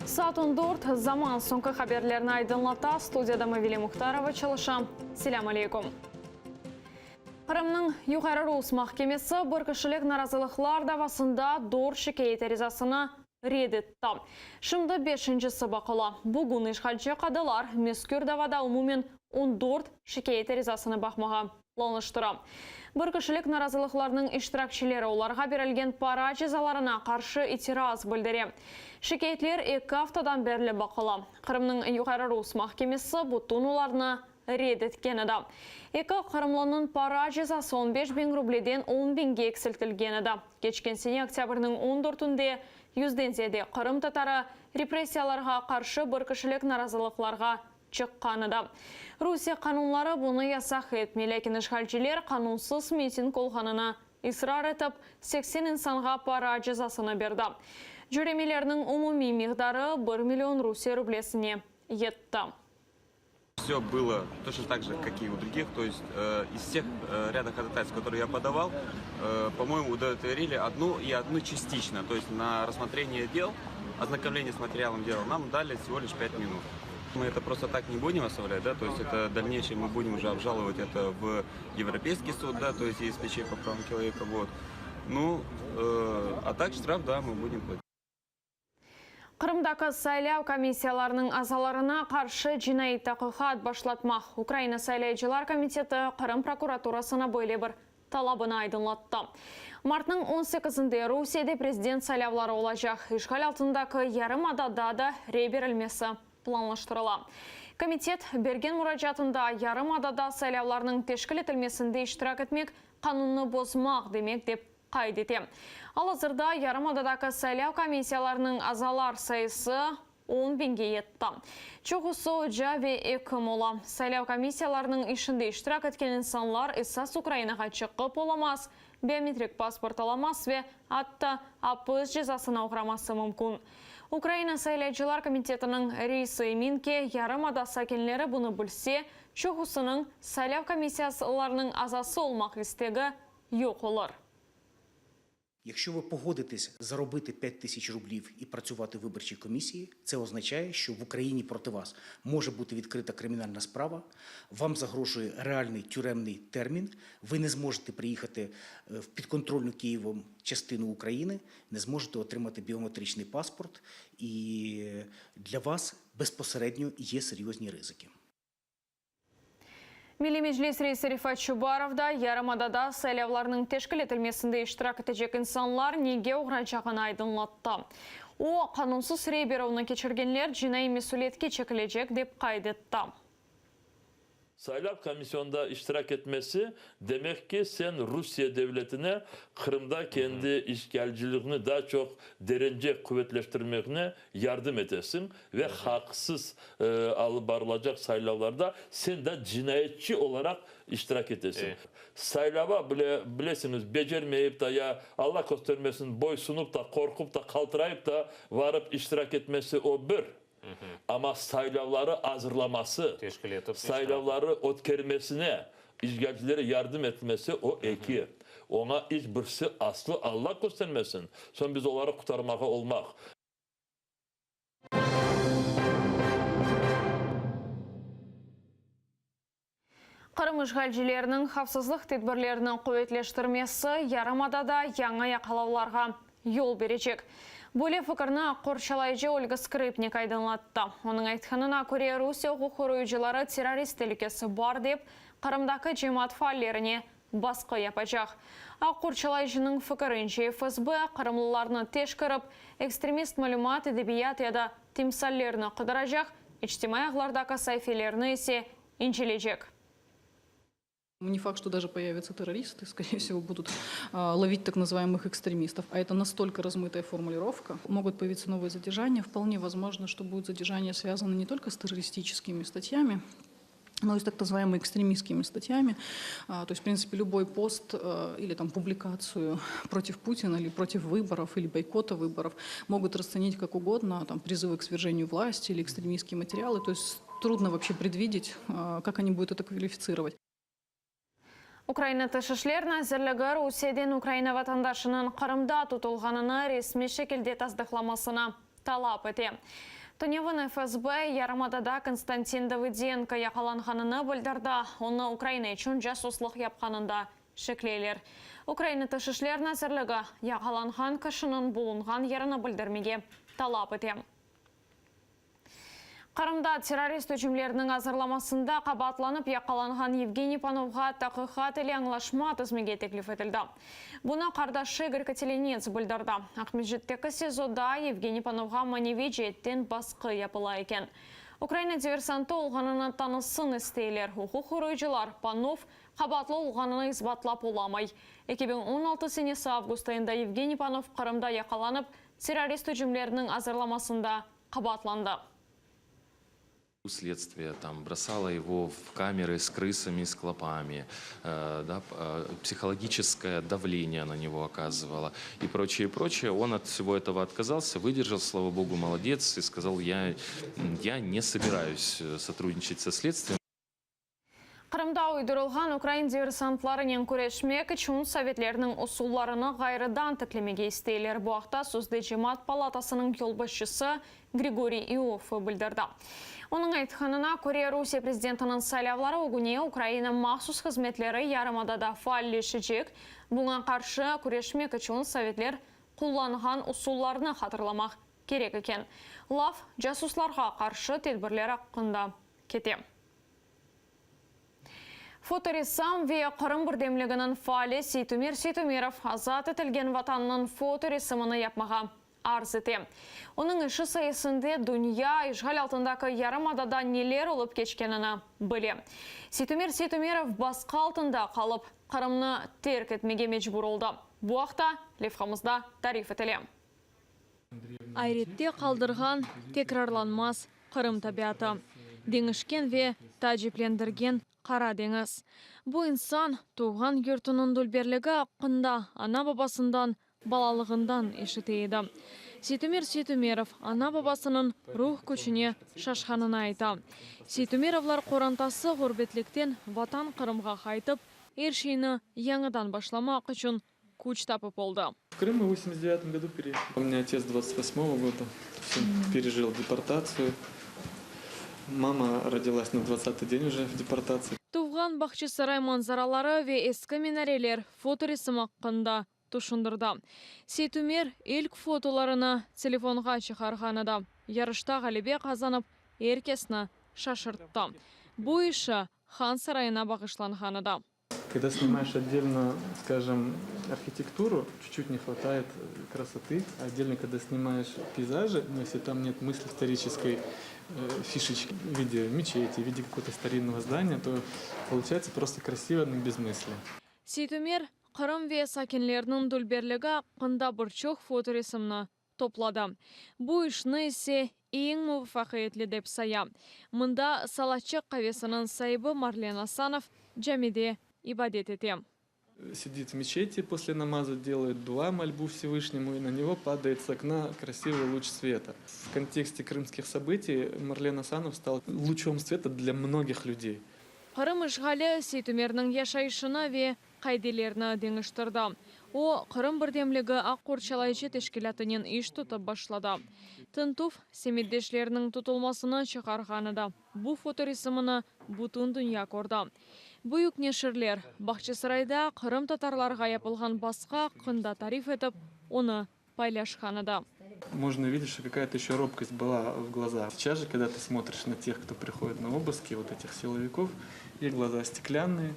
Saat on dört, Zaman soñki haberlerni aydınlata, studiyada Mavile Muhtarova çalışa. Selâm aleyküm. Qırımnıñ Yuqarı Rus mahkemesi bir kişilik narazılıqlar davasında dört şikâyet arizasını red etti. Şimdi beşincisi baqıla. Bugün işğalci qadılar mezkür davada umumen on dört şikâyet arizasını baqmağa planlaştıra. Bir kişilik narazılıqlarnıñ iştirakçileri olarğa berilgen para cezalarına qarşı itiraz bildire. Şikâyetler eki aftadan berli baqıla. Qırımnıñ Yuqarı Rus mahkemesi bütün olarnı red etken edi. Eki qırımlınıñ para cezası on beş biñ rubleden on biñge eksiltilgen edi. Keçken sene oktâbrniñ on dörtünde yüzden ziyade qırımtatarı repressiyalarğa qarşı bir kişilik narazılıqlarğa çıqqan edi. Rusiye qanunları bunı yasaq etmey, lâkin işğalciler qanunsız miting olğanını israr etip, 80 insanğa para cezasını berdi. Cöremelerniñ umumiy miqdarı bir million Rusiye rublesine yetti. Все было точно так же, как и у других. То есть из всех ряда ходатайств, которые я подавал, по-моему, удовлетворили одну и одну частично. То есть на рассмотрение дел, ознакомление с материалом дела нам дали всего лишь 5 минут. Мы это просто так не будем оставлять, да, то есть это в дальнейшем мы будем уже обжаловать это в Европейский суд, да, то есть ЕСПЧ по правам человека, вот. Ну, э, а так штраф, да, мы будем платить. Qırımdaki saylav komissiyalarınıñ azalarına qarşı cinaiy taqiqat başlatmaq Ukraina saylayıcılar komiteti Qırım prokuraturasına böyle bir talabını aydınlattı. Martnıñ on sekizinde Rusiyede prezident saylavları olacaq, işğal altındaki yarımadada da rey berilmesi planlaştırıla. Komitet, bergen muracaatında yarımadada saylavlarnıñ teşkil etilmesinde iştirak etmek qanunnı bozmaq demek dep qayd ete. Al-azırda yarımadadaki saylav komissiyalarınıñ azalar sayısı on biñge yetti. Çoqusı oca ve ekim ola. Saylav komissiyalarınıñ işinde iştirak etken insanlar esas Ukrainağa çıqıp olamaz, biometrik pasport alamaz ve atta apis cezasına oğraması mümkün. Ukraina saylaycılar komitetiniñ reisi emin ki, yarımada sakinleri bunı bilse, çoqusınıñ saylav komissiyalarınıñ azası olmaq istegi yoq olur. Якщо ви погодитесь заробити 5 тисяч рублів і працювати в виборчій комісії, це означає, що в Україні проти вас може бути відкрита кримінальна справа, вам загрожує реальний тюремний термін, ви не зможете приїхати в підконтрольну Києвом частину України, не зможете отримати біометричний паспорт, і для вас безпосередньо є серйозні ризики. Milliy Meclis reisi Refat Çubarov da yarımadada saylavlarnıñ teşkil etilmesinde iştirak etecek insanlar nege oğracağını aydınlattı. O, qanunsız rey berüvni keçirgenler cinaiy mesüliyetke çekilecek, dep qayd etti. Saylav komisyonda iştirak etmesi, demek ki, sen Rusiye devletine Qırımda kendi işgalciliğini daa çoq derence quvetleştirmegine yardım etesiñ ve haqsız alıp barılacaq saylavlarda sen da cinayetçi olaraq iştirak etesiñ. Saylava bile, bilesiñiz, becermeyip da ya, Alla köstermesin, boysunup da, qorqup da, qaltırayıp da varıp iştirak etmesi o bir. Amma saylavları azırlaması, saylavları ötkermesine işğalcilere yardım etmesi o eki. Oña iç birisi aslı Alla köstermesin, soñ biz oları qurtarmağa olmaq. Qırım işğalcileriniñ havfsızlıq tedbirlerini quvetleştirmesi yarımadada yañı yaqalavlarğa yol berecek. Böyle fikirni aq qorçalayıcı Olga Skrıpnik aydınlattı. Onıñ aytqanına köre, Rusiye uquq qoruyıcıları terrorist telükesi bar dep, Qırımdaki cemaat faallerine basqı yapacaq. Aq qorçalayıcınıñ fikirince, FSB qırımlılarnı teşkirip, ekstremist malümat, edebiyat ya da timsallerni qıdıracaq, içtimaiy ağlardaki saifelerni ise incelecek. Ne fakt, что даже появятся террористы, скорее всего, будут ловить так называемых экстремистов. А это настолько размытая формулировка. Могут появиться новые задержания. Вполне возможно, что будут задержания связаны не только с террористическими статьями, но и с так называемыми экстремистскими статьями. То есть, в принципе, любой пост или там публикацию против Путина или против выборов, или бойкота выборов могут расценить как угодно, там, призывы к свержению власти или экстремистские материалы. То есть трудно вообще предвидеть, как они будут это квалифицировать. Ukraina Tış işler nazirligi Rusiyeden Ukraina vatandaşınıñ Qırımda tutulğanını resmiy şekilde tasdıqlamasını. Talap ete. Tünevin FSB, yarımadada Konstantin Davıdenko yaqalanğanını bildirdi. Onı Ukraina içün casuslıq yapqanında şekleyler. Ukraina Tış işler nazirligi, yaqalanğan kişiniñ bulunğan yerini bildirmege talap ete. Qırımda terrorist ücümleriniñ azırlamasında qabaatlanıp yaqalanğan Yevgeniy Panovğa taqiqat ile añlaşma tizmege teklif etildi. Bunı qardaşı İgor Kotelenets bildirdi. Aqmescitteki SİZOda Yevgeniy Panovğa maneviy ceetten basqı yapıla eken. Ukraina diversantı olğanını tanısın isteyler. Uquq qoruyıcılar, Panov qabaatlı olğanını isbatlap olamay. 2016 senesi avgust ayında Yevgeniy Panov Qırımda yaqalanıp, terrorist ücümleriniñ azırlamasında qabaatlandı. Следствие там бросало его в камеры с крысами, с клопами, да, психологическое давление на него оказывало и прочее, прочее. Он от всего этого отказался, выдержал, слава богу, молодец, и сказал, я не собираюсь сотрудничать со следствием. Qırımda uydurılğan ukrain diversantlarınen küreşmek içün sovetlerniñ usullarını ğayrıdan tiklemege isteyler. Bu aqta sözde Cemaat palatasınıñ yolbaşçısı Grigoriy İoffe bildirdi. Onıñ aytqanına köre, Rusiye prezidentiniñ saylavları ögüne Ukraina mahsus hızmetleri yarımadada faalleşecek, buña qarşı küreşmek içün sovetler qullanğan usullarnı hatırlamaq kerek eken. Laf, casuslarğa qarşı tedbirler aqqında kete. Fotoressam ve Qırım birdemliginiñ faali Seytumer Seytumerov azat etilgen Vatannıñ fotoresimini yapmağa arz ete. Onıñ işi sayesinde dünya işğal altındaki yarımadada neler olıp keçkenini bile. Seytumer Seytumerov basqı altında qalıp, Qırımnı terk etmege mecbur oldı. Bu aqta levhamızda tarif etile. Ayrette qaldırğan tekrarlanmaz Qırım tabiatı, deñişken ve taaciplendirgen Qara deñiz. Bu insan, tuvğan yurtunıñ dülberligi aqqında ana-babasından balalığından eşite edi. Seytumer Seytumerov ana-babasınıñ ruh küçüne şaşqanını ayta. Seytumerovlar qorantası ğurbetlikten vatan Qırımğa qaytıp, er şeyni yañıdan başlamaq içün küç tapıp oldı. В Крым мы в 89 году переехали. У меня отец 28 года, пережил депортацию. Мама родилась на 20-й день уже в депортации. Tuvğan Bağçasaray manzaraları ve eski minareler fotoresim aqqında tüşündirdi. Seytumer ilk fotolarını telefonğa çıqarğan edi. Yarışta ğalebe qazanıp, er kesni şaşırttı. Bu işi Han sarayına bağışlanğan edi. Когда снимаешь отдельно, скажем, архитектуру, чуть-чуть не хватает красоты. Отдельно, когда снимаешь пейзажи, но если там нет мысли исторической фишечки в виде мечети, в виде какого-то старинного здания, то получается просто красиво, но без мысли. Seytumer Qırım ve sakinleriniñ dülberligi aqqında bir çoq fotoresimni topladı. Bu işni ise eñ muvafaqiyetli dep saya. Mında Salaçıq qavesiniñ saibi Marlen Asanov camide ibadet ete. Сидит в мечети после намаза, делает дуа, мольбу Всевышнему, и на него падает с окна красивый луч света. В контексте крымских событий Марлен Асанов стал лучом света для многих людей. Qırım işğali Seytumerniñ yaşayışını ve qaidelerini deñiştirdi. O, Qırım birdemligi aq qorçalayıcı teşkilâtınen iş tutıp başladı. Tintüv semetdeşleriniñ tutulmasını çıqarğan edi. Bu fotoresimini bütün dünya kördi. Büyük neşirler Bağçasarayda qırımtatarlarğa yapılğan basqı aqqında tarif etip, onı paylaşqan edi. Можно видеть, что какая-то еще робкость была в глазах. Сейчас же, когда ты смотришь на тех, кто приходит на обыски, вот этих силовиков, их глаза стеклянные.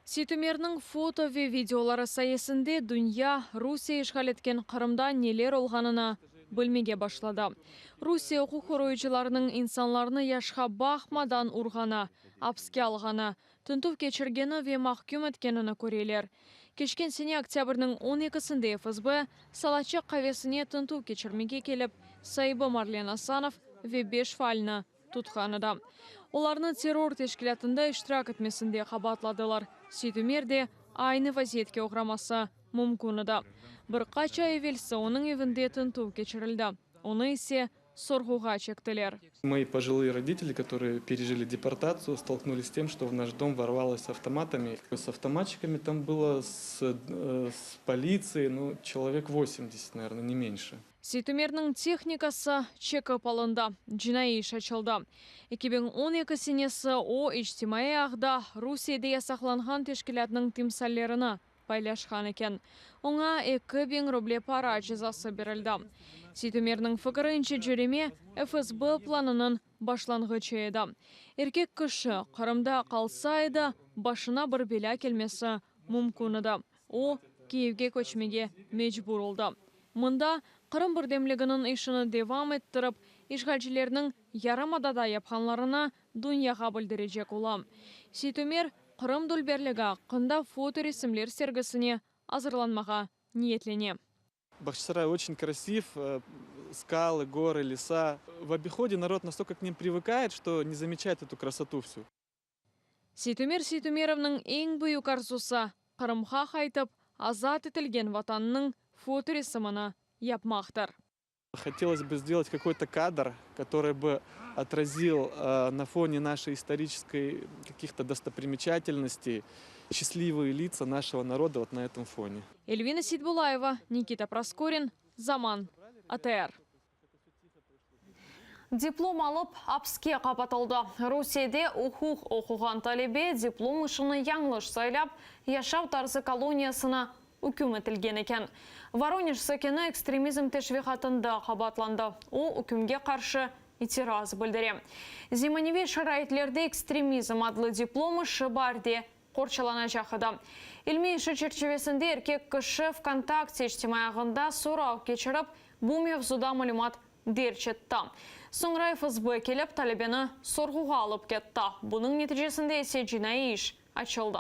Seytumerniñ foto ve videoları sayesinde dünya Rusiye işğal etken Qırımda neler olğanını bilmege başladı. Rusiye uquq qoruyıcılarınıñ insanlarnı yaşqa baqmadan urğanı, apiske alğanı, tintüv keçirgeni ve mahküm etkenini köreler. Keçken sene oktâbrniñ 12-sinde FSB Salaçıq qavesine tintüv keçirmege kelip, saibi Marlen Asanov ve beş faalni tutqan edi. Olarnı terror teşkilâtında iştirak etmesinde qabaatladılar. Seytumer de aynı vaziyetke oğraması mümkün edi. Bir qaç ay evelsi onıñ evinde tintüv keçirildi, onı ise sorğuğa çektiler. Мои пожилые родители, которые пережили депортацию, столкнулись с тем, что в наш дом ворвалось с автоматами. С автоматчиками там было, с полицией, ну, человек 80, наверное, не меньше. Seytumerniñ tehnikası çekip alındı, cinaiy iş açıldı. 2012 senesi o, içtimaiy ağda Rusiyede yasaqlanğan teşkilâtnıñ timsallerini paylaşqan eken. Oña 2000 ruble para cezası berildi. Seytumerniñ fikirince, cöreme FSB planınıñ başlanğıçı edi. Erkek kişi Qırımda qalsa edi, başına bir belâ kelmesi mümkün edi. O, Kiyevge köçmege mecbur oldı. Mında Qırım birdemliginiñ işini devam ettirip, işğalcilerniñ yarımadada yapqanlarını dünyağa bildirecek ola. Seytumer, Qırım dülberligi aqqında fotoresimler sergisine azırlanmağa niyetlene. Bağçasaray очень красив, скалы, горы, леса. В обиходе народ настолько к ним привыкает, что не замечает эту красоту всю. Seytumer Seytumerovnıñ eñ büyük arzusı, Qırımğa qaytıp, azat etilgen Vatanınıñ fotoresimini yapmaqtır. Хотелось бы сделать какой-то кадр, который бы отразил на фоне нашей исторической каких-то достопримечательностей счастливые лица нашего народа вот на этом фоне. Эльвина Seytbulaeva, Nikita Proskorin, Zaman, ATR. Diplom alıp, apske qapatıldı. Rusiyede uquq oquğan talebe diplom işini yañlış saylap, yaşav tarzı koloniyasına üküm etilgen eken. Voronej sakini ekstremizm teşviqatında qabaatlandı. O, ükümge qarşı itiraz bildire. Zemaneviy şaraitlerde ekstremizm adlı diplom işi baarde qorçalanacaq edi. İlmiy işi çerçivesinde erkek kişi VKontakte içtimaiy ağında sorav keçirip, bu mevzuda malümat derc etti. Soñra FSB kelip, talebeni sorğuğa alıp ketti. Bunıñ neticesinde ise cinaiy iş açıldı.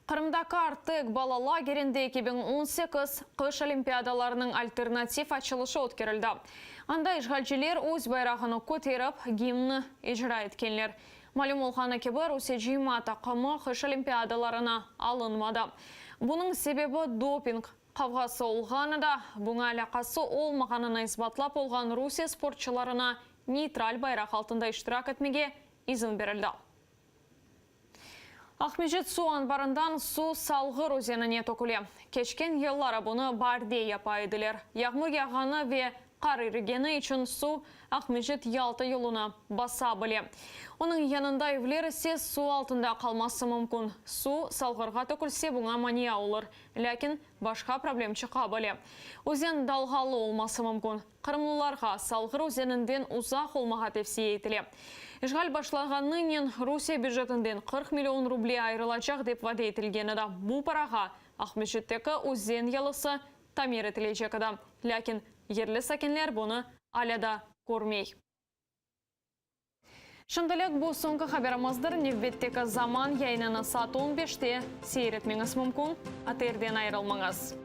Qırımdaki Artek bala lagerinde 2018 qış olimpiadalarınıñ alternativ açılışı ötkerildi. Anda işğalciler öz bayrağını köterip, gimni icra etkenler. Malüm olğanı kibi, Rusiye cıyma taqımı qış olimpiadalarına alınmadı. Bunıñ sebebi doping qavğası olğanı da, buña alâqası olmağanını isbatlap olğan Rusiye sportçularına neytral bayraq altında iştirak etmege izin berildi. Aqmescit suv anbarından suv Salğır özenine töküle. Keçken yılları bunı baarde yapa ediler. Yağmur yağğanı ve qar irigeni içün suv Aqmescit-Yalta yolunı basa bile. Onıñ yanında evler ise suv altında qalması mümkün. Suv Salğırğa tökülse buña mania olur. Lâkin başqa problem çıqa bile. Özen dalğalı olması mümkün. Qırımlılarğa Salğır özeninden uzaq olmağa tevsiye etile. İşğal başlağanınen Rusiye bücetinden 40 million ruble ayırılacaq dep vade etilgen edi. Bu parağa Aqmescitteki özen yalısı tamir etilecek edi. Lâkin yerli sakinler bunı alâ da körmey. Şimdilik bu soñki haberimizdir. Nevbetteki Zaman yayınını saat on beşte seyir etmeñiz mümkün. ATR-den ayırılmañız.